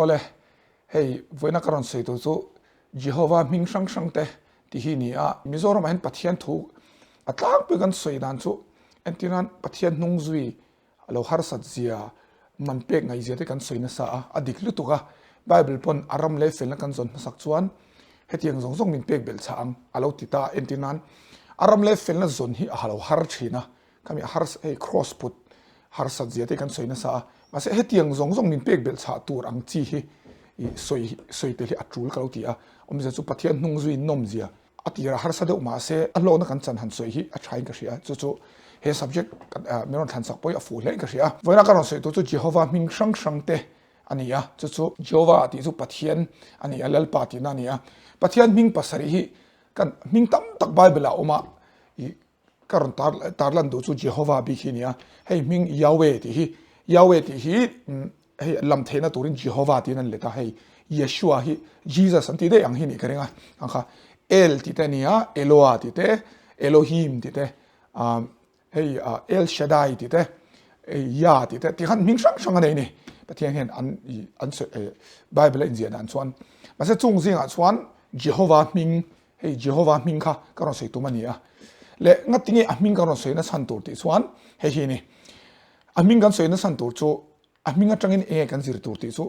Awle, hei vawiina ka rawn sawi tur chu Jehovah hming hrang hrang te ti hi ni a. Mizoramah hian Pathian thu a tlangpui kan sawi dan chu entir nan Pathian hnung zui a lo harsat zia, man pek ngaih zia te kan sawi nasa a, a dik lutuk a. Bible pawn a ram leh felna kan zawn hmasak chuan hetiang zawng zawng min pek belh chah ang a lo ti ta a, entir nan a ram leh felna zawn hi a lo har thin a. Khami har hei cross put harsat zia te kan sawi nasa a, mahse hetiang zawng zawng min pek belh chah tur ang chi hi i sawi sawi tel hi a tul ka lo ti a, awmzia chu Pathian hnung zui nawm zia a tirah harsa deuh mahse a hlawkna kan chan han sawi hi a tha in ka hria a, chu chu he subject min rawn thlan sak pawh hi a fuh hle in ka hria a. Vawiina ka rawn sawi tur chu Jehovah hming hrang hrang te a ni a, chu chu Jehovah tih chu Pathian a ni a, Lalpa tihna a ni a, Pathian hming pasarih hi kan hming tam tak Bible ah a awm a, i Ka rawn tar tarlan duh chu Jehovah bik hi a ni a, hei hming Yahweh tih hi, Yahweh tih hi hei lam theihna turin Jehovah tiin an let a, hei Yeshua hi Jesus an tih daih ang hi nih ka ring a, ang kha El tih te a ni a, Eloah tih te, Elohim tih te, hei El Shaddai tih te, Yah tih te, tikhan hming hrang hrang a nei a ni. Pathian hian an an sawi Bible a inziah dan chuan mahse chung zingah chuan Jehovah hming Hei Jehovah hming kha ka rawn sawi tum a ni a, leh ngatinge a hming kan rawn sawi nachhan tur tih chuan hei hi a ni. A hming kan sawi nachhan tur chu a hming atangin enge kan zir tur tih chu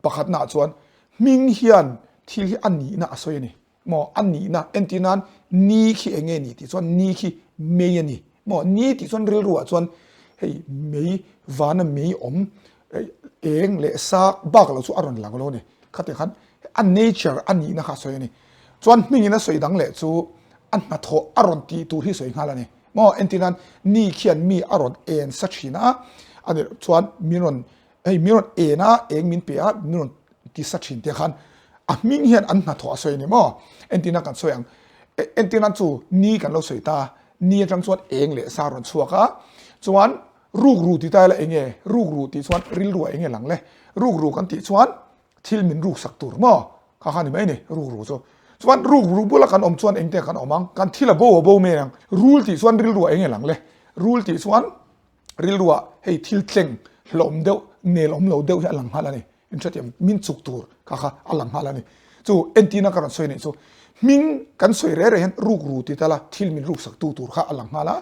pakhatnaah chuan hming hian thil hi a nihna a sawi a ni. Maw a nihna entir nan ni khi enge ni tih chuan ni khi mei a ni. Maw ni tih chuan rilruah chuan hei mei vana mei awm eng leh sa bak lo chu a rawn lang lo a ni. Khatiang khan a nature a nihna kha a sawi a ni. Chuan hmingin a sawi dang leh chu a hnathawh a rawn tih tur hi sawi nghal a ni. Maw entir nan ni khian mi a rawn en sa thin a, a nih chuan min rawn hei min rawn en a, eng min pe a, min rawn ti sa thin te khan a hming hian an hnathawh a sawi a ni maw. Entir nan kan sawi ang, entir nan chu ni kan lo sawi ta, ni atang chuan eng leh sa a rawn chhuak a, chuan rukru ti ta ila enge rukru tih chuan rilru ah enge lang le, rukru kan tih chuan thil min ruk sak tur maw? Kha kha ni mai ni, rukru chu. Chuan rukru bula kan awm chuan engte kan awm ang? Kan thil a bo a bo mai ang. Rul tih chuan rilruah eng nge lang le? Rul tih chuan rilruah hei thil tleng hlawm deuh, nel awm lo deuh hi a lang nghal a ni. In hrethiam, min chuk tur kha kha a lang nghal a ni. Chu entirna ka rawn sawi nih chu, hming kan sawi reh reh hian rukru ti ta la, thil min ruk sak tu tur kha a lang nghal a,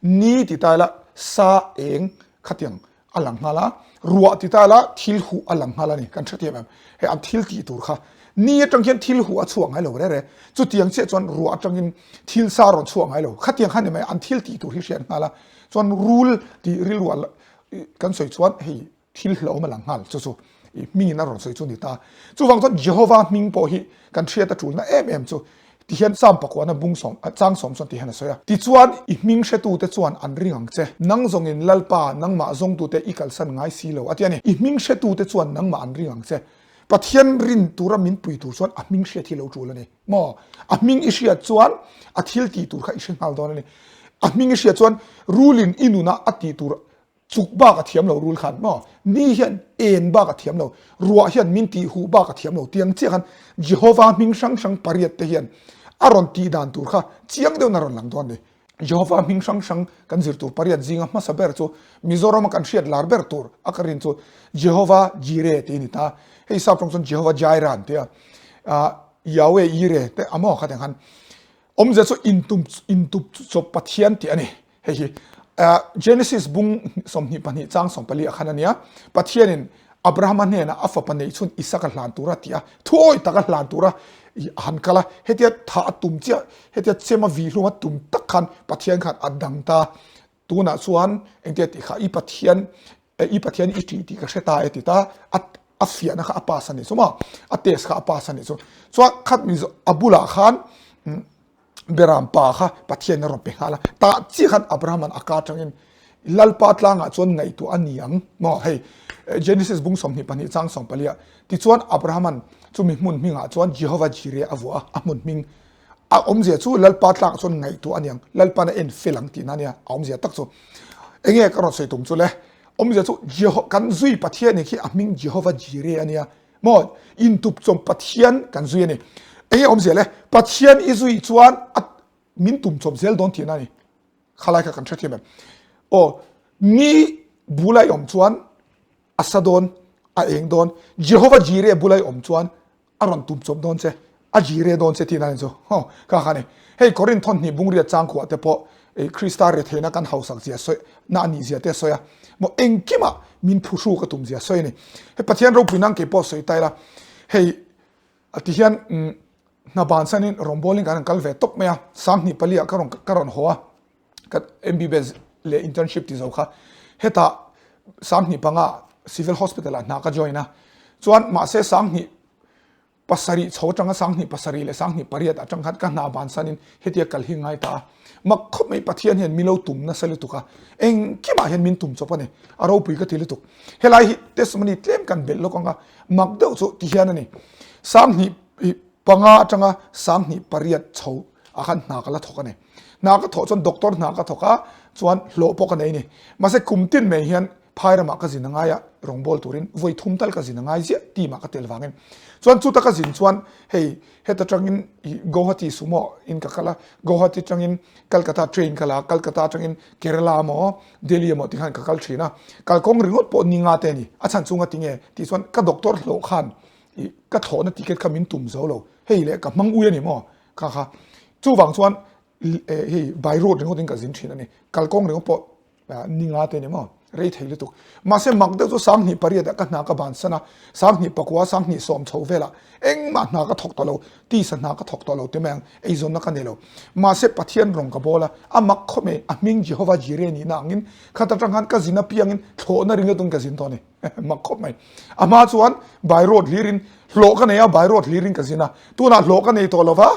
ni ti ta ila sa eng khatiang a lang nghal a, ruah ti ta la thil huh a lang nghal a ni, kan hrethiam em? Hei an thil tih tur kha ni atang hian thil huh a chhuak ngai lo re re, chutiang chiah chuan ruah atangin thil sa rawn chhuak ngai lo, khatiang kha ni mai an thil tih tur hi hriat nghal a, chuan rul tih rilruah kan sawi chuan hei thil hlauhawm a lang nghal chu chu i hmingin a rawn sawi chu a ni ta. Chuvang chuan Jehovah hming pawh hi kan hriat a tulna em em chu Tihian Psalm pakuana bung sawm, chang sawm chuan tihian a sawi a. Tichuan, i hming hretute chuan an ring ang che. Nang zawngin Lalpa, nangmah zawngtute i kalsan ngai si lo, a ti a ni. I hming hretute chuan nangmah an ring ang che. Pathian rin tura min pui tur chuan a hming hriat hi lo tul a ni. Maw? A hming i hriat chuan a thil tih tur kha i hre nghal dawn a ni. A hming i hriat chuan rulin i nunah a tih tur Chuk bak a thiam lo rul khan maw? Ni hian en bak a thiam lo, ruah hian min tih huh bak a thiam lo tiang chiah khan Jehovah hming hrang hrang pariat te hian a rawn tih dan tur kha chiang deuhin a rawn lang dawn a ni. Jehovah hming hrang hrang kan zir tur pariat zinga hmasa ber chu Mizorama kan hriat lar ber tur a ka rin chu Jehovah Jireh tih a ni ta. Hei sap tawng chuan Jehovah Jireh an ti a, Yahweh Yireh te a maw kha tiang khan Awmzia chu intum intup chawp Pathian tih a ni. Hei hi Genesis bung 22 chang 14 ah khan a nia. Pathianin Abrahama hnenah a fapa neih chhun Isaka hlan tura tih a, thuawi taka hlan tura a han kal a. Hetia tha a tum chiah, hetia chem a vih hlum a tum tak khan Pathian khan a dang ta. Tunah chuan engtia tih kha i Pathian i Pathian i ṭih tih ka hre ta e ti ta a a fiahna kha a pass a nih chu maw a test kha a pass a nih chu chuan khat mi a bulah khan beram pa kha Pathian a rawn pe nghal a tah chiah khan Abraham an a ka atangin Lalpa tlangah chuan ngaihtuah a ni ang maw hei Genesis bung 22 chang 14 ah tichuan Abraham an chumi hmun hmingah chuan Jehovah Jireh a vuah a a hmun hming A awmzia chu Lalpa tlak chuan ngaihtuah a niang, Lalpa'n a en fel ang tihna a nia, a awmzia tak chu. Enge ka rawn sawi tum chu le? Awmzia chu Jeho, kan zui Pathian hi khi a hming Jehovah Jireh a nia. Maw? Intup chawm Pathian kan zui a ni. Enge awmzia le? Pathian i zui chuan a min tum chawp zel dawn tihna a ni. Khalai kha kan hrethiam em? Aw, ni bula i awm chuan a sa dawn. A eng dawn. Jehovah Jireh bula i awm chuan a rawn tum chawp dawn che, a Jireh dawn che tihna a ni chu. Haw, kha kha a ni. Hei Korinth thawn hnih bungriat changkhuah te pawh Krista retheihna kan hausak zia sawi na a nih zia te a sawi a. Maw engkimah min phuhru ka tum zia sawi a ni. Hei Pathian ropui nan kei pawh sawi ta ila, hei a ti hian hna bansanin rawngbawlin kan rawn kal ve tawp mai a, 2004 ah ka rawn ka rawn haw a. ka MBBS leh internship ti zo kha hetah 25 civil hospital ah hna ka join a chuan mahse 27 chho atanga 27 leh 28 atang khan ka hna bansan in hetia kal hi ngai ta a mak khawp mai Pathian hian min lo tum nasa lutuk a engkimah hian min tum chawp a ni a ropui ka ti lutuk helai hi testimony tlem kan belh lawk anga mak deuh chu ti hian a ni 25 atanga 28 chho ah khan hna ka la thawk a ni. Hna ka thawh chuan doctor hna ka thawk a, chuan hlawh pawh ka nei a ni. Mahse kum tin mai hian phai ramah ka zin a ngai a, rawngbâwl turin vawi thum tal ka zin a ngai ziah team ah ka tel vangin. Chuan chuta ka zin chuan hei heta tangin ih Guwahati sumo in ka kal a, Guwahati tangin Calcutta train ka la a, Calcutta atangin Kerala emaw Delhi emaw ti khan ka kal thin a. Kalkawng ringawt pawh ni nga te a ni. A chhan chunga tinge tih chuan ka doctor hlawh khan ih ka thlawhna ticket kha min tum zo lo. Hei leh ka hmang ui a ni maw? Kha kha chuvang chuan hei by road ringawt in ka zin thin a ni. Kalkawng ringawt pawh ni nga te ni maw rei thei lutuk. Mahse mak deuh chu 28 ah ka hna ka ban san a, 24 30 chho velah engmah hna ka thawk tawh lo, tisa hna ka thawk tawh lo ti mai ang, eizawnna ka nei lo. Mahse Pathian rawng ka bawl a, a mak khawp mai, a hming Jehovah Jireh nihna angin khat atang khan ka zin apiangin thlawhna ringawt in ka zin tawh a ni. Mak khawp mai. A hma chuan by road hlirin hlawh ka nei a, by road hlirin ka zin a. Tunah hlawh ka nei tawh lo va,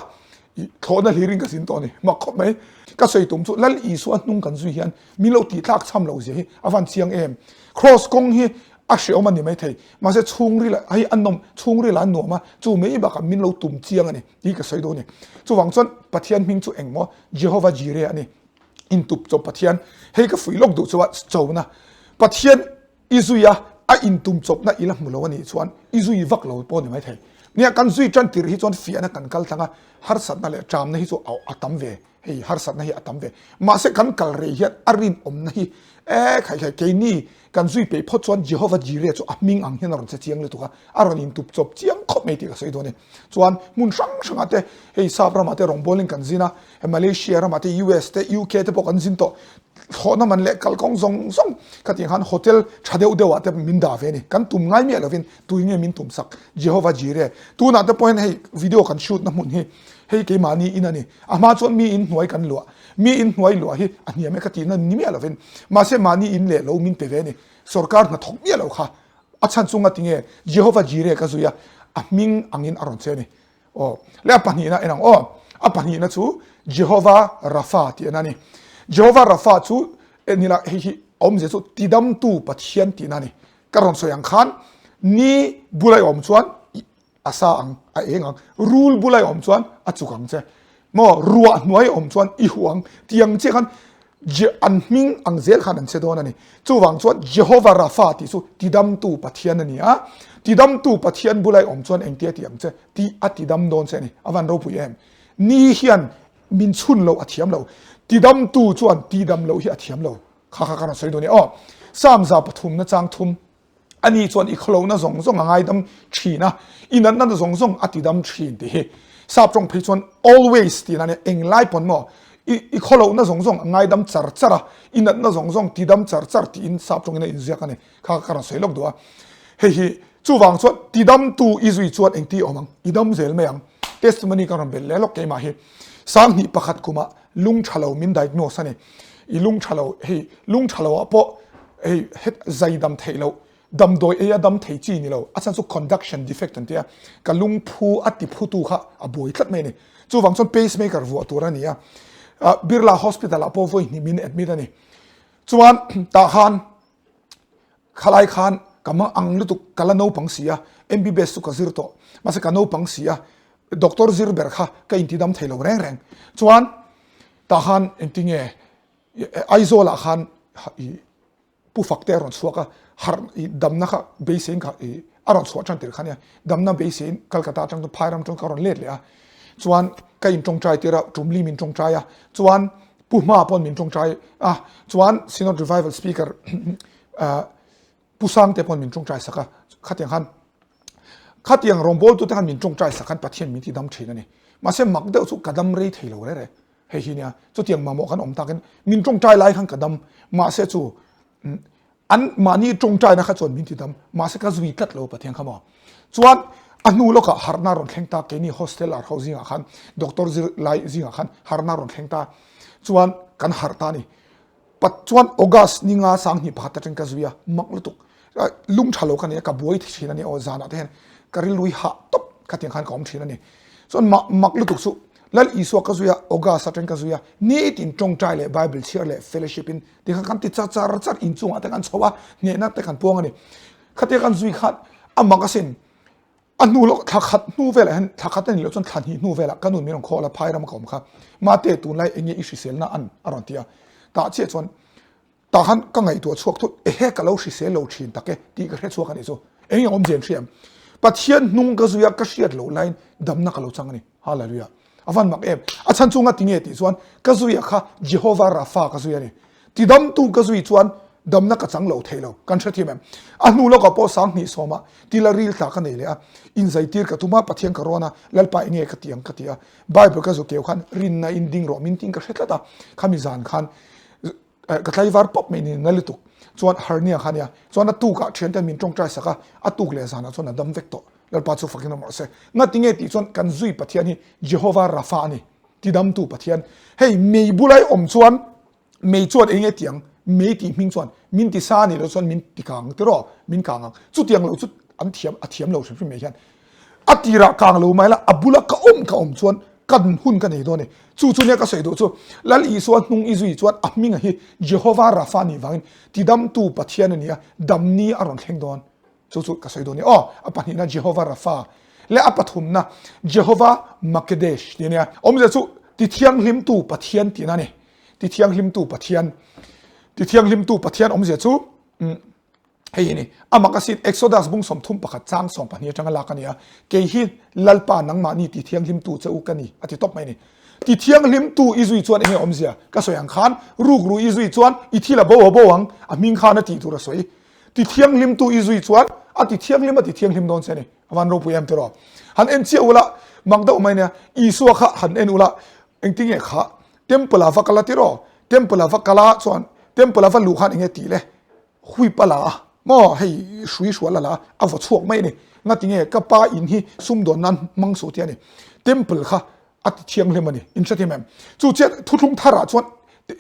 thlawhna hlirin ka zin tawh a ni. Mak khawp mai. Ka sawi tum chu Lal Isua hnung kan zui hian min lo tih tlak chham lo zia hi a van chiang em. Cross kawng hi a hreawm a ni maithei. Mahse chhungril hei a nawm, chhungril a nuam a, chu mai bakah min lo tum chiang a ni tih ka sawi dawn a ni. Chuvang chuan Pathian hming chu engmaw Jehovah Jireh a ni. Intup chawp Pathian. Hei ka fuih lawk duh chu a chona. Pathian I zui a, a intum chawpna i la hmu lo a nih chuan i zui vak lo pawh a ni maithei. Nia, kan zui tan tirh hi chuan fiahna kan kal tlang a, harsatna leh ṭamna hi chu a tam ve, hei harsatna hi a tam ve. Mahse kan kal rei hian a rinawmna hi e khai khai keini kan zui peih phawt chuan Jehovah Jireh chu a hming ang hian a rawn che chiang lutuk a, a rawn intup chawp chiang khawp mai tih ka sawi dawn e. Chuan hmun hrang hrangah te hei Sap ramah te rawngbawlin kan zin a, Malaysia ramah te US te UK te pawh kan zin tawh. Thlawhna man leh kalkawng zawng zawng khatiang khan hotel tha deuh deuh ah te min dah ve a ni. Kan tum ngai miah lovin tui nge min tum sak Jehovah Jireh. Tunah te pawh hian hei video kan shoot na hmun hi hei keimahni in a ni. A hma chuan mi in hnuai kan luah. Mi in hnuai luah hi a hniam e ka tihna ni miah lovin mahse mahni in leh lo min pe ve a ni. Sorkar hnathawk miah lo kha a chhan chunga tinge Jehovah Jireh ka zui a, a hming angin a rawn che a ni. Aw, leh a pahnihna en ang aw. A pahnihna chu Jehovah Rapha tih a ni. Jehovah Rapha chu enila hei hi awmzia chu tidamtu Pathian tihna a ni. Ka rawn sawi ang khan ni bula i awm chuan a sa ang, a eng ang, rul bula i awm chuan a chuk ang che. Maw ruah hnuai i awm chuan i huh ang tih ang chiah khan An hming ang zel khan an che dawn a ni. Chuvang chuan Jehovah Rapha tih chu tidamtu Pathian a ni a, tidamtu Pathian bula i awm chuan engtia tih ang che tih a tidam dawn che a ni. A van ropui em? Ni hian min chhun loh a thiam lo. Tidamtu chuan tidam loh hi a thiam lo. Kha kha ka rawn sawi dawn e aw. Psalm 103 na chang thum. Ani chuan i khawlohna zawng zawng a ngaidam thin a, i natna zawng zawng a tidam thin tih hi Sap tawng phei chuan always tihna ania, englai pawn maw i i khawlohna zawng zawng a ngaidam char char a, i natna zawng zawng tidam char char tiin Sap tawngin a inziak a ni. Kha ka rawn sawi lawk duh a. Hei hi chuvang chuan tidamtu i zui chuan engti awm ang? I dam zel mai ang. Testimony ka rawn belh leh lawk keimah hi. 21 kumah lung tha lo min diagnose a ni. I lung tha lo hei lung tha lo ah pawh hei het zai dam theih loh damdawi ei a dam thei chi ni lo a chhan chu conduction defect an tia ka lung phu a ti phu tu kha a buai tlat mai a ni. Chuvang chuan pacemaker vuah tur a ni a. Birla hospital ah pawh vawi hnih min admit a ni. Chuan tah khan Khalai khan ka mang ang lutuk ka la naupang si a, MBBS chu ka zir tawh, mahse ka naupang si a, doctor zir ber kha ka inti dam thei lo reng reng. Chuan tah khan engtinge Aizawl ah khan i Pu Fakte a rawn chhuak a, harh i damna kha beiseiin ka i a rawn chhuah tan tir kha nia, damna beiseiin Calcutta atang chuan Phairam atang ka rawn let leh a, chuan ka intawngtai tir a, Tumli min tawngtai a, chuan Pu Hma pawn min tawngtai a, chuan Synod Revival Speaker Pu Sangte pawn min tawngtai sak a. Khatiang khan khatiang rawngbawltute khan min tawngtai sak khan Pathian min ti dam thin a ni. Mahse mak deuh chu ka dam rei thei lo rere. Hei hi nia chutiang mamawh khan awm takin min tawngtai lai khan ka dam mahse chu an mahni tawngtaina kha chuan min ti dam mahse ka zui tlat lo Pathian kha maw. Chuan a hnu lawkah harhna rawn thleng ta keini hostel ar ho zingah khan doctor zir lai zingah khan harhna rawn thleng ta chuan kan harh ta a ni. Pat chuan August ni nga 2001 atang ka zui a, mak lutuk. Lung tha lo ka nei a, ka buai thin a ni aw zanah te hian ka rilru hi hah tawp khatiang khan ka awm thin a ni. Chuan mak mak lutuk chu Lal Isua ka zui a, August atang ka zui a, nitin tawngtai leh Bible chhiar leh fellowship in tikhan kan ti char char char inchungah te kan chho a, hnehna te kan puang a ni. Khatia kan zui khan a mak asin. A hnu lawk thla khat hnu velah hian thla khat a nih loh chuan thla hnih hnu velah ka nun min rawn khawl a, phai rama ka awm kha mate tunlai eng nge i hriselna an a rawn ti a, tah chiah chuan tah khan ka ngaihtuah chhuak thut ehe ka lo hrisel lo thin tak e tih ka hre chhuak a nih chu eng nge awmzia an hria em Pathian hnung ka zui a ka hriat loh laiin damna ka lo chang a ni Hallelujah. A van mak em. A chhan chunga ti nge tih chuan ka zuia kha Jehovah Rapha ka zui a ni. Tidamtu ka zui chuan damna ka chang lo thei lo. Kan hrethiam em? A hnu lawkah pawh 2010 ah tila ril tla ka nei leh a, inzaitir ka tum a, Pathian ka rawn a, Lalpa enge ka ti ang ka ti a. Bible ka zu keu khan rinna in ding rawh min tiin ka hre tlat a. Khami zan khan ka tlaivar pawp mai ni na lutuk chuan hernia kha nia. Chuan a tukah thianten min tawngtai sak a, a tuk leh zanah chuan a dam vek tawh. Lalpa chu fakin awm rawh se. Ngati nge tih chuan kan zui Pathian hi Jehovah Rapha a ni, tidamtu Pathian. Hei mei bulai awm chuan mei chuan eng nge tiang? Mei tih hming chuan min ti sa nih loh chuan min ti kang tiraw? Min kang ang. Chutiang lo chu an thiam a thiam lo hrim hrim mai hian a tirah kang lo mai la a bula ka awm ka awm chuan kan hun ka nei dawn a ni. Chu chu nia ka sawi duh chu Lal Isua hnung i zui chuan a hminga hi Jehovah Rapha nih vangin tidamtu Pathian a ni a, damni a rawn thleng dawn. Chu chu ka sawi dawn ni aw. A pahnihna Jehovah Rapha leh a pathumna Jehovah Makedesh tih a nia. Awmzia chu tithianghlimtu Pathian tihna a ni. Tithianghlimtu Pathian. Tithianghlimtu Pathian awmzia chu hei hi a ni. A mak asin Exodus bung 31 chang 12 atanga lak a ni a. Kei hi Lalpa nangmahni tithianghlimtu che u ka ni a ti tawp mai a ni. Tithianghlimtu i zui chuan enge awmzia? Ka sawi ang khan rukru i zui chuan i thil a bo a bo ang a hming khan a tih tur a sawi. Ti thianghlimtu i zui chuan a ti thianghlim a ti thianghlim dawn che a ni. A van ropui em tiraw? Han en chiah ula, mak deuh mai nia, Isua kha han en ula, engtinge kha temple ah va kal a tiraw? Temple ah va kal a chuan temple ah va luh khan enge tih le? Huip a la a, maw hei hrui hrual a la a, a vaw chhuak mai a ni. Ngatinge ka pa in hi sumdawn nan hmang suh tih a ni. Temple kha a ti thianghlim a ni. In hrethiam em? Chu chiah thuthlung tharah chuan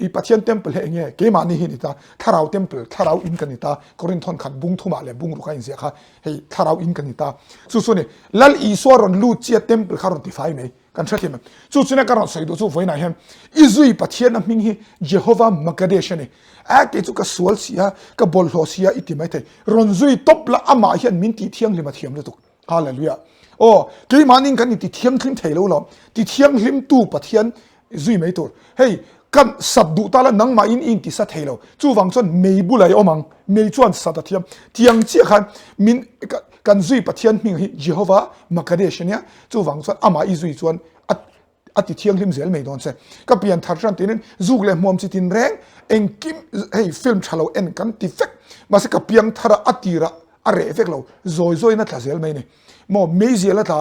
i Pathian temple hi enge keimahni hi ni ta, thlarau temple, thlarau in ka ni ta, Korinthon khat bung thumah leh bung ruk a inziah kha hei thlarau in ka ni ta. Chu chu ni Lal Isua rawn lut chiah temple kha rawn ti fai mai. Kan hrethiam em? Chu chuna ka rawn sawi duh chu vawiinah hian i zui Pathian a hming hi Jehovah Makadesh a ni. A kei chu ka sual si a, ka bawlhhlawh si a i ti maithei. Rawn zui tawp la amah hian min tih thianghlim a thiam lutuk. Hallelujah. Aw, keimahnin kan inti thianghlim thei lo lo, ti thianghlimtu Pathian zui mai tur. Hei, kan sat duh ta la nangmahin i inti sa thei lo. Chuvang chuan mei bulah i awm ang, mei chuan sat a thiam. Tiang chiah khan min kan zui Pathian hming hi Jehovah Makadesh ania, chuvang chuan amah i zui chuan a a ti thianghlim zel mai dawn che. Ka pian thar tan tinin zuk leh hmuam chi tin reng engkim hei film tha lo en kan ti vek. Mahse ka piang thar a a tirah a reh vek lo zawi zawiin a tla zel mai ni. Maw meizial a tla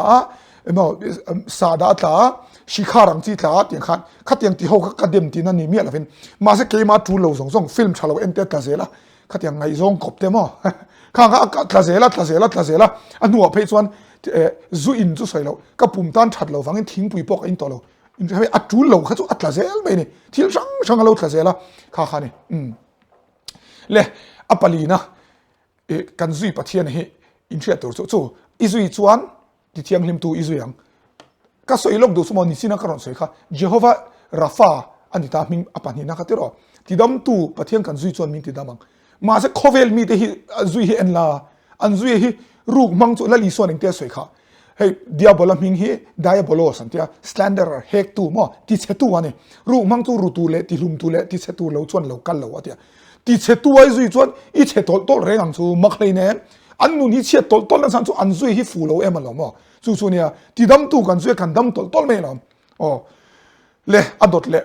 a maw sahdah a tla a shikhar ang chi tla a tiang khan khatiang ti ho kha ka dem tihna ni miah lovin mahse keimah tul lo zawng zawng film tha lo en te a tla zel a khatiang ngaihzawng kawp te maw khang kha a tla zel a tla zel a tla zel a a hnuah phei chuan zu in chu sawi loh ka pum tan that lo vangin thingpui pawh ka in tawh lo a tul lo kha chu a tla zel mai ni thil hrang hrang a lo tla zel a kha kha ni le a palina kan zui Pathian hi inhriat tur chu chu i zui chuan Ti thianghlimtu i zui ang. Ka sawi lawk duh chu maw nichina ka rawn sawi kha Jehovah Rapha a ni ta hming a pahnihna kha tiraw. Tidamtu Pathian kan zui chuan min tidam ang. Mahse khawvel mite hi zui hi en la, an zui hi ruk hmang chu Lal Isuan engte a sawi kha. Hei Diabola hming hi Diabolos an tia, slanderer, hektu maw, tichhetu a ni. Ruk hmang chu rutu leh tihlumtu leh tichhetu lo chuan lo kal lo a tia. Tichhetu ai zui chuan i chhe tawlh tawlh reng ang chu mak hleinem. An nun hi chhiat tawlh tawlh nasa chu an zui hi fu lo em alawm aw. Chu chu nia tidamtu kan zui a kan dam tawlh tawlh mai alawm aw. Le a dawt leh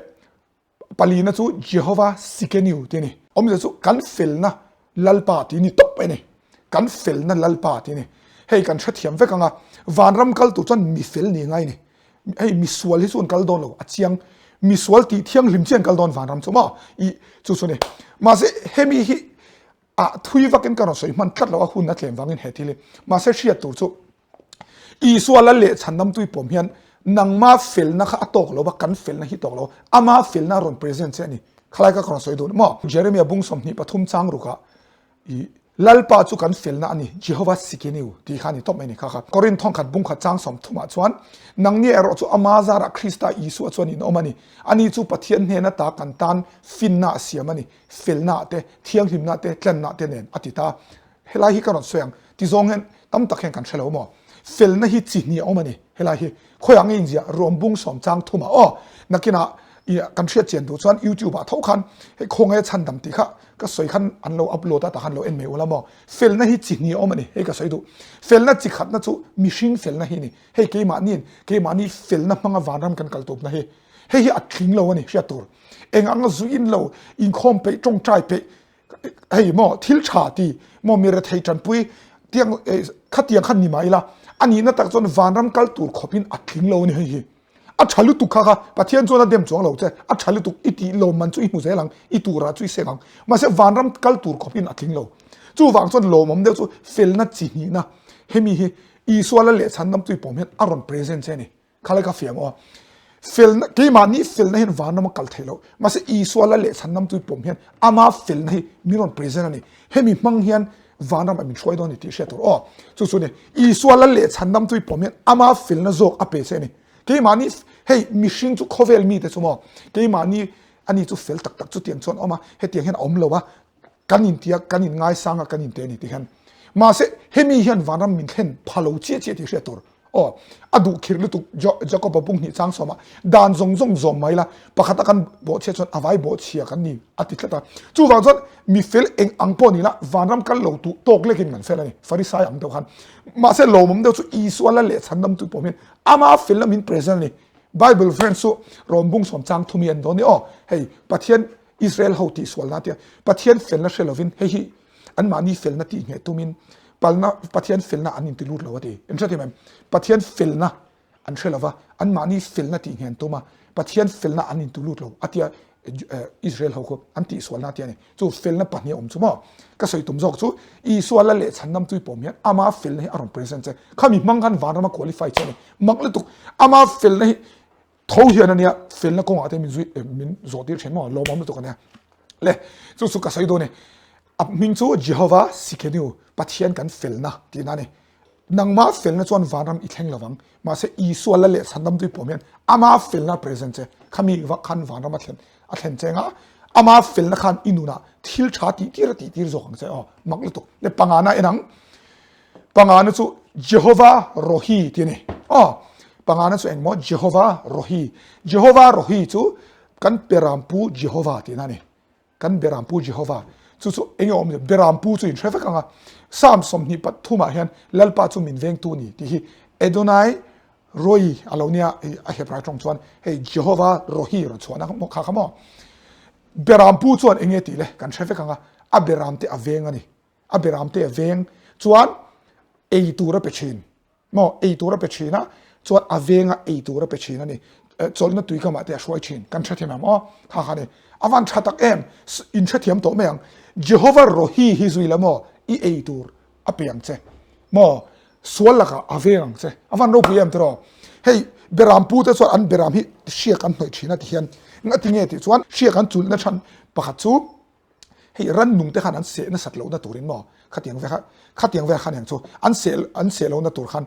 palina chu Jehovah Sikeniu tih a ni. Awmzia chu kan felna Lalpa tih ni tawp mai a ni. Kan felna Lalpa tih a ni. Hei kan hrethiam vek ang a, vanram kal tur chuan mi fel ni ngai a ni. Hei misual hi chu an kal dawn lo, a chiang. Misual tih thianghlim chiah an kal dawn vanram chu maw? Ih, chu chu a ni. Mahse hemi hi ah thui vakin ka rawn sawi hman tlat lo a, hun a tlem vangin he thil hi. Mahse hriat tur chu Isua lal leh chhandam tui pawm hian nangma felna kha a tawk lo va, kan felna hi tawk lo, ama felna a rawn present che a ni. Khalai kha ka rawn sawi duh maw? Jeremia bung 23 chang rukah i Lalpa chu kan felna a ni, Jehovah Sikeniu tih kha a ni tawp mai a ni kha kha. Korin thawngkhat bungkhat chang 30 ah chuan, Nangni erawh chu ama zarah Krista Isua chuan in awm a ni. Ani chu Pathian hnen ata kan tan finna a siam a ni, felna te, thianghlimna te, tlanna te nen a ti ta. Helai hi ka rawn sawi ang, ti zawng hian tam tak hian kan hre lo maw? Felna hi chi hnih a awm a ni, helai hi khawiah nge inziah ruam bung sawm chang thum ah aw, nakinah i kan hriat chian duh chuan YouTube ah tho khan hei khawnge chhandam tih kha ka sawi khan an lo upload a tah khan lo en mai ula maw? Felna hi chi hnih a awm a ni, hei ka sawi duh. Felna chi khatna chu mihring felna hi a ni, hei keimahniin keimahni felna hmanga vanram kan kal tupna hi, hei hi a tling lo a ni hriat tur. Eng anga zuin lo inkhawm peih tawngtai peih hei maw thil tha ti maw mi rethei tanpui tiang khatiang khan ni mai la a nihna tak chuan vanram kal tur khawpin a tling lo a ni hei hi a tha lutuk kha kha Pathian chuan a dem chuang lo che a tha lutuk i tih lawm man chu i hmu zel ang i turah chu i seng ang mahse vanram kal tur khawpin a tling lo chuvang chuan lawmawm deuh chu felna chi hnihna hemi hi Isua la lehchhan lam tui pawm hian a rawn present che a ni. Khalai ka fiam aw. Felna keimahni felna hian vanram a kal theih loh. Mahse Isua la leh chhan namtui pawm hian ama felna hi min rawn present a ni. Hemi hmang hian vanram ah min hruai dawn a ni tih hriat tur aw. Chu chu ni Isua la leh chhan namtui pawm hian ama felna zawk a pe che a ni. Keimahni hei mihring chu khawvel mite chu maw keimahni ani chu fel tak tak chutiang chuan a awm a, hetiang hian a awm lo a, kan intia kan in ngaisang a kan inte a ni tih hian. Mahse hemi hian vanram min thlen pha lo chiah chiah tih hriat tur. Aw, a duh khirh lutuk Jacob-a bung hnih chang sawmah dan zawng zawng zawm mai la, pakhata kan bawhchhia chuan a vai bawhchhia kan ni a ti tlat a. Chuvang chuan mi fel eng ang pawh ni la, vanram kal lo tuh tawk lekin kan fel a ni, Farisai ang deuh khan. Mahse lawmawm deuh chu Isua la leh chhandam tu pawh hian ama felna min present a ni. Bible verse chu rawn bung sawm chang thum hi an dawn ni aw, hei Pathian Israel ho tihsualna tia Pathian felna hre lovin hei hi Anmahni felna tih ngheh tumin palna Pathian felna an inti lut lo a ti. In hrethiam em? Pathian felna an hre lova, anmahni felna tih ngheh an tum a, Pathian felna an inti lut lo a tia Israel ho khu an tihsualna a ti a ni. Chu felna pahnih a awm chu maw? Ka sawi tum zawk chu Isua la leh chhandam tui pawm hian ama felna hi a rawn present che. Khami hmang khan vanrama qualify che a ni. Mak lutuk. Ama felna hi Tho hian ania felna kawngah te min zui min zawh tir thin maw lawmawm lutuk ania le chu chu ka sawi dawn e a hming chu Jehovah Sikenu Pathian kan felna tihna ani nangma felna chuan vanram i thleng lovang mahse Isua la leh chhandam tui pawm hian ama felna present che khami va khan vanram a thlen a thlen che nga ama felna khan i nunah thil tha tih tir a tih tir zawk ang che aw mak lutuk le pangana enang Pangana chu Jehovah Rohi tih a ni. Aw, pangana chu engmaw? Jehovah Rohi. Jehovah Rohi chu kan Berampu Jehovah tihna a ni. Kan Berampu Jehovah. Chu chu eng nge awm? Berampu chu inhre vek ang a. Psalm 23 ah hian Lalpa chu min vengtu a ni tih hi Adonai Roi a lo nia a Hebrai tawng chuan hei Jehovah Rohi rawn chhuahna kha kha maw? Berampu chuan eng nge tih le? Kan hre vek ang a. A beramte a veng a ni. A beramte a veng chuan ei tur a pe thin maw ei tur a pe thin a chuan a venga ei tur a pe thin a ni chawlhna tui kamah te a hruai thin kan hrethiam em aw kha kha ni a van tha tak em in hrethiam tawh mai ang Jehovah Rohi hi zui la maw i ei tur a pe ang che maw sual lakah a veng ang che a van ropui em tiraw hei beram pu te chuan an beram hi hriak an hnawih thin a ti hian ngati nge tih chuan hriak an chulhna chhan pakhat chu Hei rannung te khan an seh nasat lohna turin maw khatiang vel kha khatiang vel khan eng chu an seh an seh lohna tur khan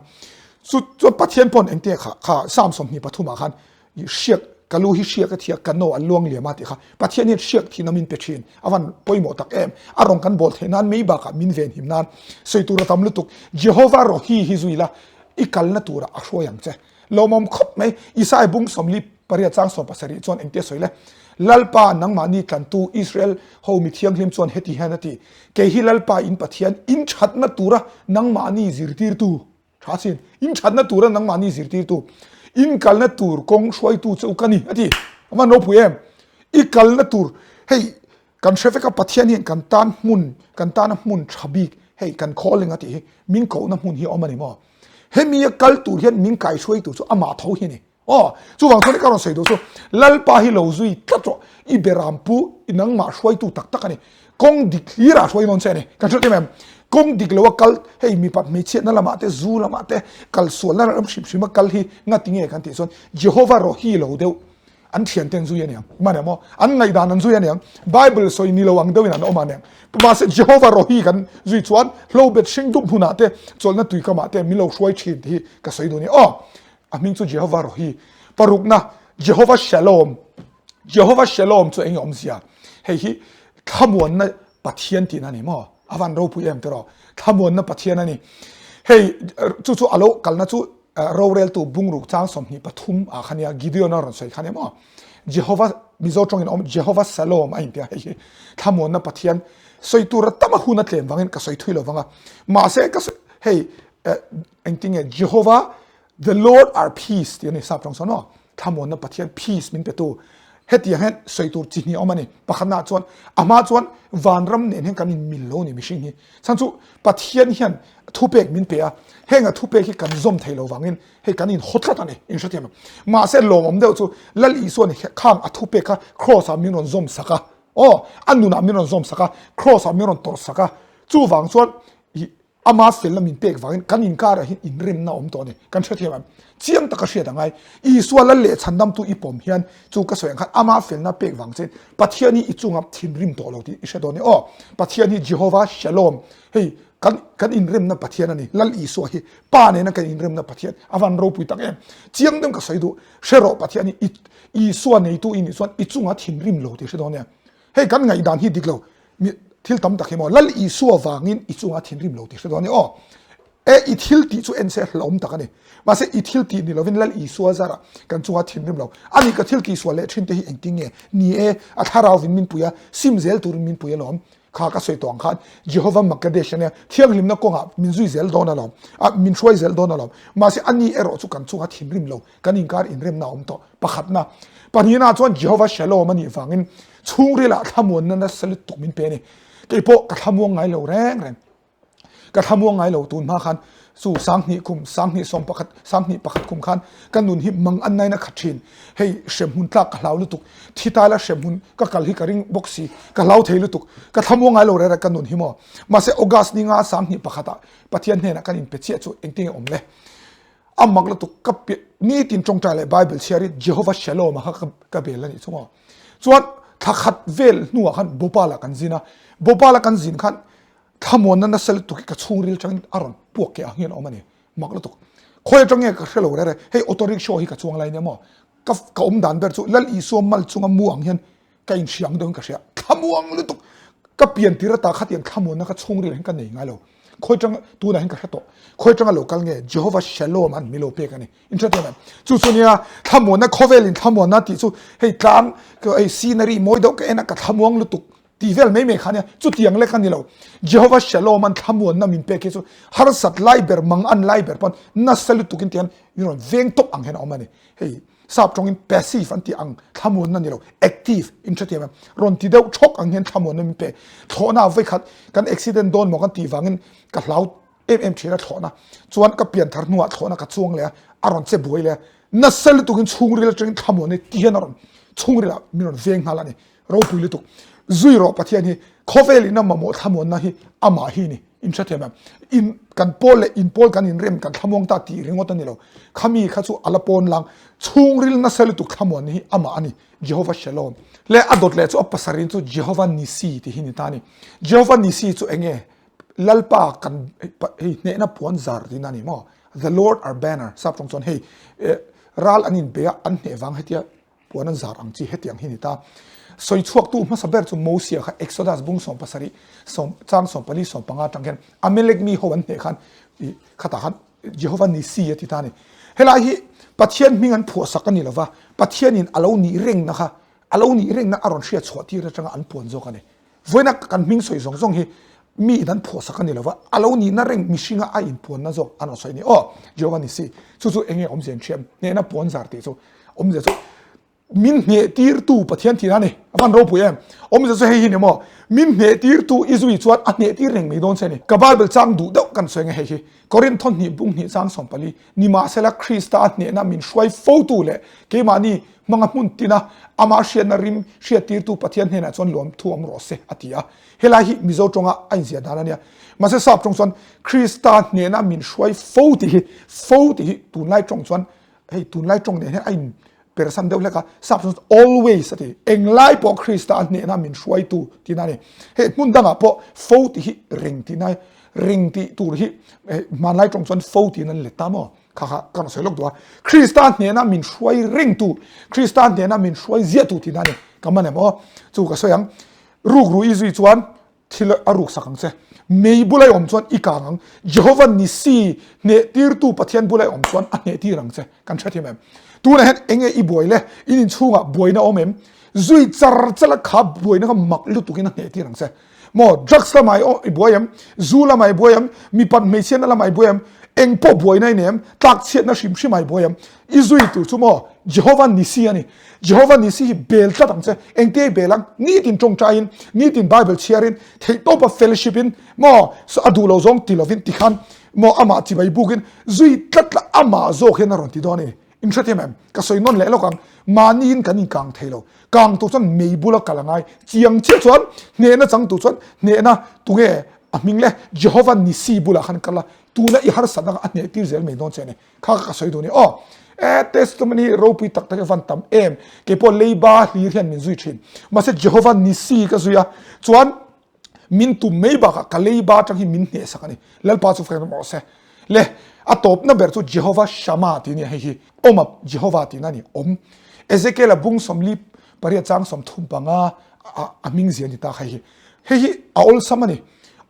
chu chuan Pathian pawn engte kha kha Psalm 23 ah khan hriak ka lu hi hriak a thia ka no an luang liam a tih kha Pathian hian hriak thihna min pe thin a van pawimawh tak em a rawng kan bawl theih nan mei bakah min ven him nan sawi tur a tam lutuk Jehovah Rohi hi zui la i kalna turah a hruai ang che Lawmawm khawp mai. Isaiah bung 48 chang 17 chuan engtia sawi le? Lalpa nangmahni tlantu Israel ho mi thianghlim chuan heti hian a ti, Kei hi Lalpa in Pathian, in thatna tura nangmahni zirtirtu, tha chin, in thatna tura nangmahni zirtirtu, in kalna tur kawng hruaitu che u ka ni, a ti. A van ropui em? I kalna tur, hei kan hre vek a Pathian hian kan tan hmun, kan tana hmun tha bik. hei kan calling a tih hi min kohna hmun hi a awm a ni maw? Hemi a kal tur hian min kaihruai tur chu amah tho hi a ni. Aw, chuvang chuan ka rawn sawi duh chu Lalpa hi lo zui tlat rawh, i beram pu i nangmah hruaitu tak tak a ni. Kawng dik hlirah hruai dawn che a ni. Kan hriat em em? Kawng dik lo a kal, hei mipat hmeichhiatna lamah te, zu lamah te, kal sualna ram hrim hrim a kal hi ngati nge kan tih chuan Jehovah rawh hi lo deuh an thiante an zui a niang. Mah emaw, an ngaihdan an zui a niang. Bible sawi ni lo ang deuhin an awm a niang. Mahse Jehovah rawh hi kan zui chuan hlobet hring dup hmunah te, chawlhna tuikamah te min lo hruai thin tih hi ka sawi duh a ni. Aw! A hming chu Jehovah Rohi. Parukna, Jehovah Shalom. Jehovah Shalom chu eng awmzia? Hei hi thlamuanna Pathian tihna a ni maw? A van ropui em tiraw? Thlamuanna Pathian a ni. Hei chu chu alo kalna chu roreltu bungruk chang 23 ah khan nia Gideon a rawn sawi kha nia maw? Jehovah Mizo tawngin awm Jehovah Shalom a intia hei hi thlamuanna Pathian sawi tura tama hun a tlem vangin ka sawi thui lo vanga mahse ka hei engtinge Jehovah The Lord our peace tih a ni sap tawng sawn aw. Thlamuanna Pathian peace min petu. Hetiang hian sawi tur chi hnih a awm a ni. Pakhatnaah chuan a hma chuan vanram nen hian kan inmil lo a ni mihring hi. Chhan chu Pathian hian thupek min pe a, heng a thupek hi kan zawm thei lo vangin hei kan inhaw tlat a ni, inhrethiam ang. Mahse lawmawm deuh chu Lal Isua'n khang a thupek kha Kraws ah min rawn zawm sak a, aw a nunah min rawn zawm sak a, Kraws ah min rawn tawrh sak a, chuvang chuan ih Ama felna min pek vangin kan inkarah hian inremna a awm tawh a ni. Kan hrethiam em? Chiang taka hriat a ngai. Isua lal leh chhandamtu i pawm hian chu ka sawi ang khan ama felna pek vang chein Pathian hi i chunga thinrim tawh lo tih i hre dawn a ni. Aw, Pathian hi Jehovah Shalom, hei kan kan inremna Pathian a ni. Lal Isua hi Pa nena kan inremna Pathian a van ropui tak em. Chiang deuhin ka sawi duh. Hre rawh Pathian hi i Isua neitu i nih chuan i chunga thinrim lo tih i hre dawn nia. Hei kan ngaihdan hi dik lo. Mi thil tam tak hi maw Lal Isua vangin i chunga thinrim lo tih hre dawn a ni aw. E i thil tih chu en se hlauhawm tak a ni. Mahse i thil tih ni lovin Lal Isua zarah kan chunga thinrim lo. Ani ka thil tih sual leh thin te hi engtin nge? Ni e, a thlarauvin min pui a, sim zel turin min pui alawm. Kha ka sawi tawh ang khan Jehovah Makadesh ania thianghlimna kawngah min zui zel dawn alawm, a min hruai zel dawn alawm. Mahse ani erawh chu kan chunga thinrim lo. Kan inkar inremna a awm tawh. Pakhatna, pahnihna chuan Jehovah Shalom a nih vangin chhungrilah thlamuanna nasa lutuk min pe a ni. Kei pawh ka thlamuang ngai lo reng reng. Ka thlamuang ngai lo tun hma khan chu 2000 kum, 2011, 21 kum khan ka nun hi mang an nain a khat thin. Hei hremhmun tlak ka hlau lutuk. Thi taila hremhmun ka kal hi ka ring bawk si. Ka hlau thei lutuk. Ka thlamuang ngai lo reng reng ka nun hi maw. Mahse August ni nga 21 ah Pathian hnenah kan inpe chiah chu engtin nge awm le? A mak lutuk ka nitin tawngtai leh Bible chhiarin Jehovah Shalom a kha ka bel a nih chu maw. Chuan thla khat vel hnuah khan Bhopal ah kan zin a, Bhopal a kan zin khan thlamuanna nasa lutuk hi ka chhungril tangin a rawn puak keh ang hian a awm a ni. Mak lutuk. Khawi atang nge ka hre lo rere, hei auto rickshaw hi ka chuang lai nia maw. Ka ka awm dan ber chu Lal Isua mal chunga mu ang hian ka inhriang deuhin ka hria. Thlamuang lutuk. Ka pian tir ata khatiang thlamuanna ka chhungril hian ka nei ngai lo. Khawi tang tunah hian ka hre tawh. Khawi tanga lo kal nge Jehovah Shalom an mi lo pek a ni. In hre tawh em? Chu chu nia thlamuanna khawvelin thlamuanna tih chu hei tlang hei scenery mawi deuh ka en a ka thlamuang lutuk tih vel mai mai kha nia chutiang lek a ni lo. Jehovah Shalom an thlamuanna min pek hi chu harsat lai ber mang an lai ber pawn nasa lutukin tihian min rawn veng tawp ang hian a awm a ni. Hei Sap tawngin passive an tih ang thlamuanna ni lo, active in hrethiam em? Rawn ti deuh thawk ang hian thlamuanna min pe. Thlawhna vawikhat kan accident dawn maw kan tih vangin ka hlau em em thin a thlawhna. Chuan ka pian thar hnuah thlawhna ka chuang leh a, a rawn che buai leh a. Nasa lutukin chhungril atangin thlamuanna ti hian a rawn chhungrilah min rawn veng nghal a ni. Ropui lutuk. Zui rawh Pathian hi khawvel in a mamawh thlamuanna hi amah hi ni. In hrethiam em? In kan pawl leh in pawl kan inrem kan thlamuang ta tih ringawt a ni lo. Khami kha chu a la pawn lang. Chhungril nasa lutuk thlamuanna hi amah a ni. Jehovah Shalom. Leh a dawt leh chu a pasarin chu Jehovah Nissi tih hi ni ta a ni. Jehovah Nissi chu eng nge? Lalpa kan hei hnehna puan zar tihna a ni maw? The Lord our banner sap tawng chuan hei ral an inbe a an hneh vang hetia Puan an zar ang chi hetiang hi ni ta. Sawi chhuaktu hmasa ber chu Mosia kha Exodus bung 17 sawm chang 14 15 atang hian Amalek mi ho an hneh khan i khatah khan Jehovah Nissi a ti ta a ni. Helai hi Pathian hming an phuahsak a ni lova, Pathianin a lo nih rengna kha a lo nih rengna a rawn hriat chhuah tir atanga an puan zawk a ni. Vawiina kan hming sawi zawng zawng hi mi in an phuahsak a ni lova, a lo nihna reng mihringa a inpuanna zawk an rawn sawi a ni. Aw, Jehovah Nissi, chu chu eng nge awmzia in hriam? Hnehna puan zar tih chu awmzia chu. Min hnehtirtu Pathian tihna a ni. A van ropui em? Awmzia chu hei hi ni maw? Min hnehtirtu i zui chuan a hnehtir reng mai dawn che a ni. Ka Bible chang duh deuh kan sawi nge hei hi. Korinth hnih bung hnih chang 14, Nimahsela Krista a hnehna min hruai fotu leh keimahni hmanga hmun tina amah hriatna rim hriattirtu Pathian hnenah chuan lawm thu awm rawh se, a ti a. Helai hi Mizo tawnga a inziah dan a nia. Mahse sap tawng chuan Krista hnehna min hruai fo tih hi, fo tih hi tunlai tawng chuan hei tunlai tawng nen hian a in persan deuh hlek a, sap chuan always a ti, englai pawh Krista a hnehna min hruaitu tihna a ni. Hei hmun dangah pawh fo tih hi reng tihna, reng tih tur hi hmanlai tawng chuan fo tiin an let ta maw? Kha kha ka rawn sawi lawk duh a. Krista hnehna min hruai rengtu, Krista hnehna min hruai ziahtu tihna a ni. Ka man em aw? Chu ka sawi ang. Rukru i zui chuan Thil a ruksak ang che. Mei bula i awm chuan i kang ang. Jehovah Nissi hnehtirtu Pathian bula i awm chuan a hnehtir ang che. Kan hrethiam em? Tunah hian eng nge i buai le? In inchhungah buaina a awm em? Zui char char a kha buaina kha mak lutukin a hnehtir ang che. Maw, drugs lamah i buai em? Zu lamah i buai em? Mipat hmeichhiatna lamah i buai em? Eng pawh buaina i nei em? Tlakchhiatna hrim hrimah i buai em? I zui tur chu maw Jehovah Nissi a ni. Jehovah Nissi hi bel tlat ang che. Engtia i bel ang? Nitin tawngtaiin, nitin Bible chhiarin, theihtawpa fellowship in maw a duh lo zawng ti lovin tikhan maw amah chibai bukin zui tlat la amah zawk hian a rawn ti dawn a ni. In hrethiam em? Ka sawi nawn leh lawk ang. Mahniin kan inkang thei lo. Kang tur chuan mei bula kal a ngai. Chiang chiah chuan hnehna chang tur chuan hnehna tunge a hming le Jehovah Nissi bulah khan kal a, tuna i harsatna kha a hnehtir zel mai dawn che a ni. Kha ka sawi duh ni aw. E testimony hi ropui tak tak hi van tam em. Kei pawh leiba hlir hian min zui thin. Mahse Jehovah Nissi ka zui a, chuan min tum mai bakah ka leiba atang hi min hnehsak a ni. Lalpa chu fek rawh se. Le a tawpna ber chu Jehovah Shammah tih a ni a, hei hi awm a Jehovah tihna a ni, awm. Ezekiel-a bung 48 chang 35 a hming zia a ni ta kha hei hi. Hei hi a awlsam a ni.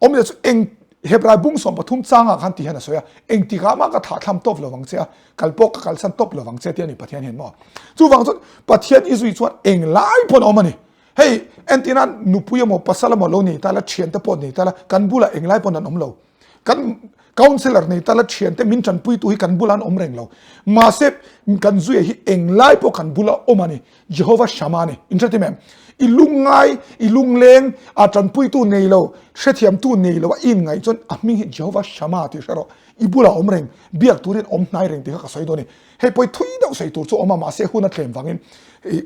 Awmzia chu eng Hebrai bung 13 changah khan ti hian a sawi a, engtikah mah ka thahthlam tawp lo vang che a, kal pawh ka kalsan tawp lo vang che tih a ni Pathian hian maw. Chuvang chuan Pathian i zui chuan eng lai pawn a awm a ni. Hei entirna nupui emaw pasal emaw lo nei ta la, thiante pawh nei ta la, kan bulah eng lai pawn an awm lo. Kan councellor nei ta la thiante min tanpuitu hi kan bulah an awm reng lo. Mahse kan zuia hi eng lai pawh kan bula awm a ni. Jehovah Shammah a ni. In hrethiam em? I lungngai, i lungleng, a tanpuitu nei lo, hrethiamtu nei lo a i inngaih chuan a hming hi Jehovah Shammah tih hre rawh. I bulah awm reng, biak turin awm hnai reng tih kha ka sawi dawn a ni. Hei pawh hi thui deuh sawi tur chu a awm a, mahse hun a tlem vangin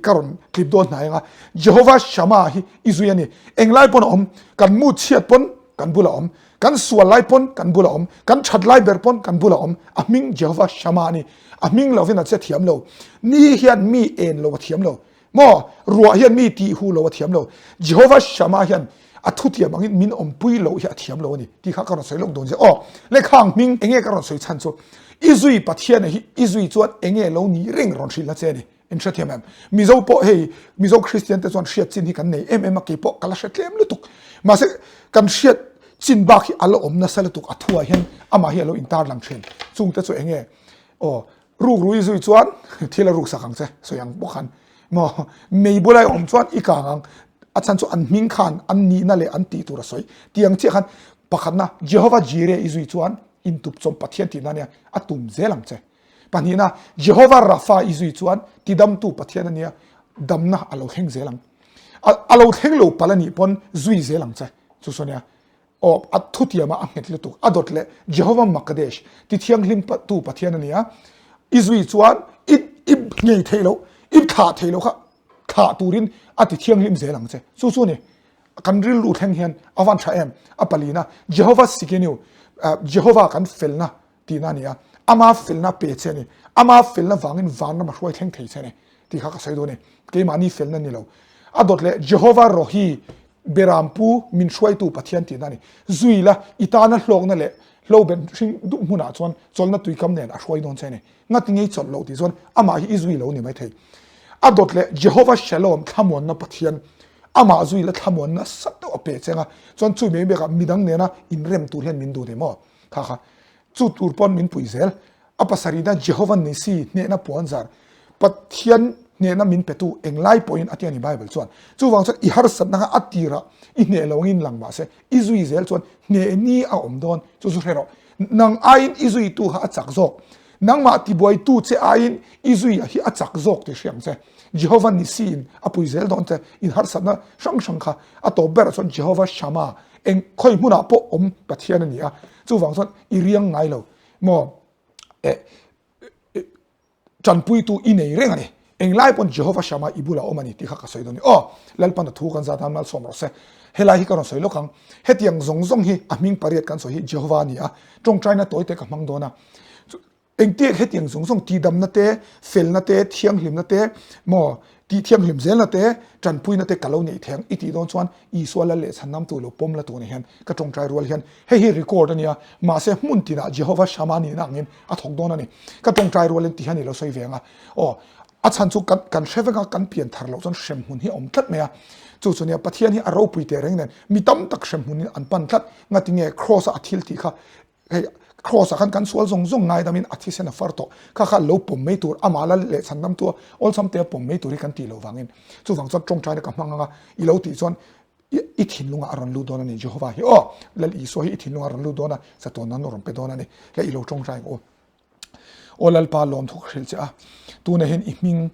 ka rawn tlip dawn hnai ang a. Jehovah Shammah hi i zui a ni. Englai pawn a awm, kan mu chhiat pawn kan bulah awm, Kan sual lai pawn kan bula awm, kan that lai ber pawn kan bula awm, a hming Jehovah Shammah a ni. A hming lovin a che thiam lo. Ni hian mi en lo a thiam lo. Maw? Ruah hian mi tih hu lo a thiam lo. Jehovah Shammah hian a thutiam angin min awmpui loh hi a thiam lo a ni tih kha ka rawn sawi lawk dawn che. Aw, lehkha hming enge ka rawn sawi chhan chu i zui Pathiana hi i zui chuan enge lo nih reng rawn hrilh na che a ni. In hrethiam em? Mizo pawh hei Mizo Kristian te chuan hriat chin hi kan nei em em a, kei pawh ka la hre tlem lutuk. Mahse kan hriat chin bak hi a la awm nasa lutuk a thuah hian amah hi a lo intar lang thin. Chung te chu eng nge? Aw, ruk rui zui chuan thil a ruk sak ang che, sawi ang bawk khan. Maw, mei bula i awm chuan i kang ang, a chhan chu an hming khan an nihna leh an tih tur a sawi. Tiang chiah khan pakhatna Jehovah Jireh i zui chuan intup chawm Pathian tihna nia a tum zel ang che. Pahnihna, Jehovah Rapha i zui chuan tidamtu Pathian a nia, damna a lo thleng zel ang. A lo thleng lo palh a nih pawn zui zel ang che. Chu saw nia, aw, a thutiama a nghet lutuk, a dawt leh Jehovah Makadesh, tithianghlim tu Pathian a nia, i zui chuan i i ngei theih loh, i thlah theih loh kha thlah turin a tithianghlim zel ang che. Chu chu a ni. Kan rilru thleng hian a van tha em? A palina, Jehovah Sikeniu, Jehovah kan felna tihna a ni a, ama felna pe che a ni, ama felna vangin vanram a hruai thleng thei che a ni tih kha ka sawi dawn a ni, keimahni felna ni lo. A dawt leh Jehovah Rohi, Berampu min hruaitu Pathian tihna a ni, zui la i tana hlawkna leh hloben hring dup hmunah chuan chawlhna tuikam nen a hruai dawn che a ni, ngati ngei chawlh loh tih chuan amah hi i zui lo ni maithei. A dawt leh Jehovah Shalom, thlamuanna Pathian, amah zui la thlamuanna sat deuh a pe che anga, chuan chui mai bakah midang nena inrem tur hian min duh ni maw? Kha kha chu tur pawn min pui zel. A pasarihna Jehovah Nissi hnehna puan zar Pathian hnehna min petu englai pawhin a ti a ni Bible chuan. Chuvang chuan i harsatna kha a tirah i hneh lo angin lang mahse i zui zel chuan hneh ni a awm dawn chu chu hre rawh. Nang aiin i zuitu kha a chak zawk. Nangmah tibuaitu che aiin i zuia hi a chak zawk tih hria ang che. Jehovah Nissi in a pui zel dawn che. In harsatna hrang hrang kha a tawp berah chuan Jehovah Shammah eng khawi hmunah pawh awm Pathian a ni a. Chuvang chuan i riang ngai lo maw? Eh, Tanpuitu i nei reng a ni. Englai pawn Jehovah Shammah i bulah awm a ni tih kha ka sawi dawn a ni. Aw, Lalpan a thu kan zat a, malsawm rawh se. Helai hi ka rawn sawi lawk ang. Hetiang zawng zawng hi a hming pariat kan sawi hi Jehovah a ni a. Tawngtaina tawi te ka hmang dawn a. Engtiang hetiang zawng zawng tihdamna te, felna te, thianghlimna te, maw, tihthianghlim zelna te, tanpuina te ka lo neih thei ang i tih dawn chuan Isua lal leh chhanamtu lo pawm la tur ni hian ka tawngtai rual hian hei hi record a nia, mahse hmun tinah Jehovah Shammah nihna angin a thawk dawn a ni. Ka tawngtai rualin ti hian i lo sawi ve ang a, aw, a chhan chu kan kan hre vek a, kan pian thar loh chuan hremhmun hi a awm tlat mai a, chu chu nia Pathian hi a ropui teh reng nen mi tam tak hremhmunin an pan tlat, ngatinge Kraws a a thil tih kha hei Kraws ah khan kan sual zawng zawng ngaidamin a thisen a far tawh, kha kha lo pawm mai tur amah la leh chhan dam tu a awlsam te a pawm mai tur hi kan tih loh vangin chuvang chuan tawngtaina ka hmang ang a, i lo tih chuan I thinlungah a rawn lut dawn a ni Jehovah hi aw Lal Isua hi i thinlungah a rawn lut dawn a chatuan nan a rawn pe dawn a ni le i lo tawngtai ang u aw Lalpa lawm thu ka hrilh che a tunah hian i hming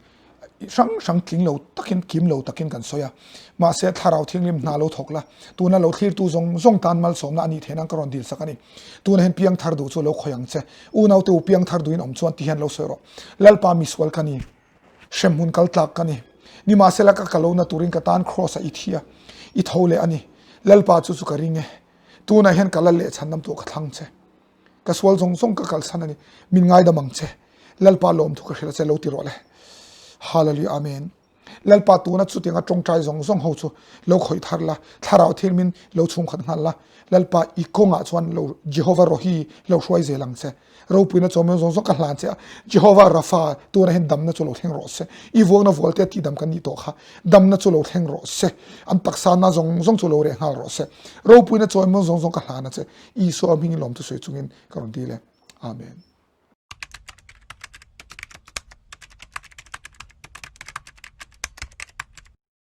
hrang hrang tling lo takin kim lo takin kan sawi a mahse thlarau thianghlim hna lo thawk la tuna lo thlirtu zawng zawng tan malsawmna a nih theih nan ka rawn dil sak a ni tunah hian piang thar duh chu lo khawih ang che unaute u piang thar duhin awm chuan ti hian lo sawi rawh Lalpa misual ka ni Hremhmun kal tlak ka ni. Nimahsela ka kalona turin ka tan Kraws-ah i thi a, i tho leh a ni. Lalpa chu chu ka ring e. Tunah hian ka lal leh chhandam tuah ka thlang che. Ka sual zawng zawng ka kalsan a ni. Min ngaidam ang che. Lalpa lawmthu ka hrilh a che lo ti rawh le. Hallelujah Amen. Lalpa tuna chutianga tawngtai zawng zawng ho chu lo khawih thar la, thlarau thil min lo chhungkhat nghal la. Lalpa i kawngah chuan lo Jehovah Rohi lo hruai zel ang che. Ropuina chawmna zawng zawng ka hlan che a, Jehovah Rapha tunah hian damna chu lo thleng rawh se. I vuakna vualte a tihdam kan nih tawh kha, damna chu lo thleng rawh se. An taksa na zawng zawng chu lo reh nghal rawh se. Ropuina chawimna zawng zawng ka hlan a che, Isua hmingin lawmthu sawi chungin ka rawn dil e. Amen.